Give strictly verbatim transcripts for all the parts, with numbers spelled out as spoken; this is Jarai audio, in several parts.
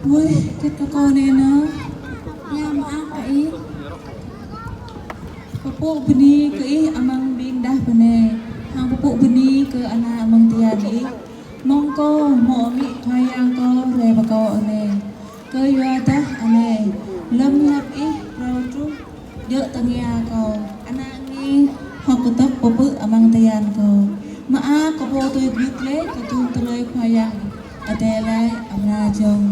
Ơi, hơget kơ kâo anai nă? Yua mơak kơ ih. Pơpŭ bơni kơ ih amăng ƀing đah bơnai, hăng pơpŭ bơni kơ ană amăng tian ih. Mơ̆ng kâo hmâo amĭ Khua Yang kâo rai pơ kâo anai. Kơyua dah anai, lơ̆m hiăp ih phrâo truh djơ̆ tơngia kâo, ană ngi hơ̆k kơdơ̆k pơpư̆ amăng tian kâo. Mơak kơ pô tui gưt lĕ kơ tŭ tơlơi Khua Yang Adai laĭ amra jơ̆ng.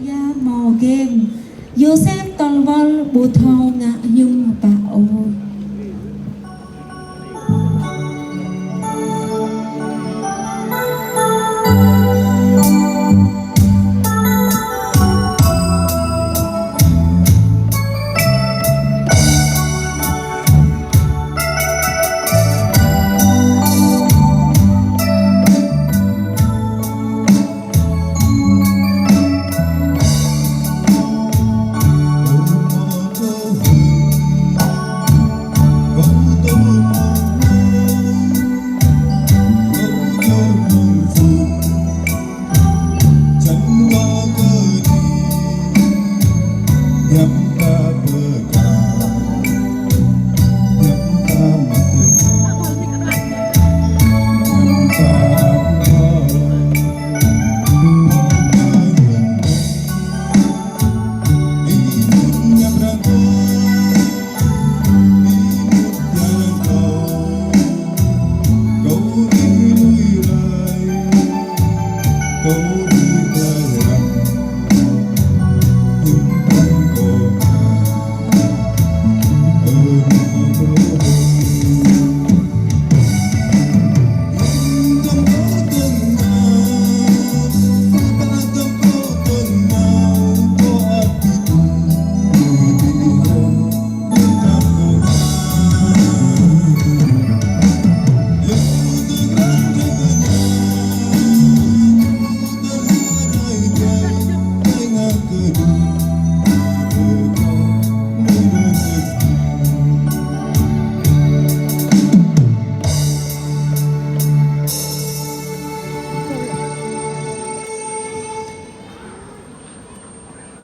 Yua mơ̆ng geng, Yôsep tơl wơl ƀu thâo ngă hiư̆m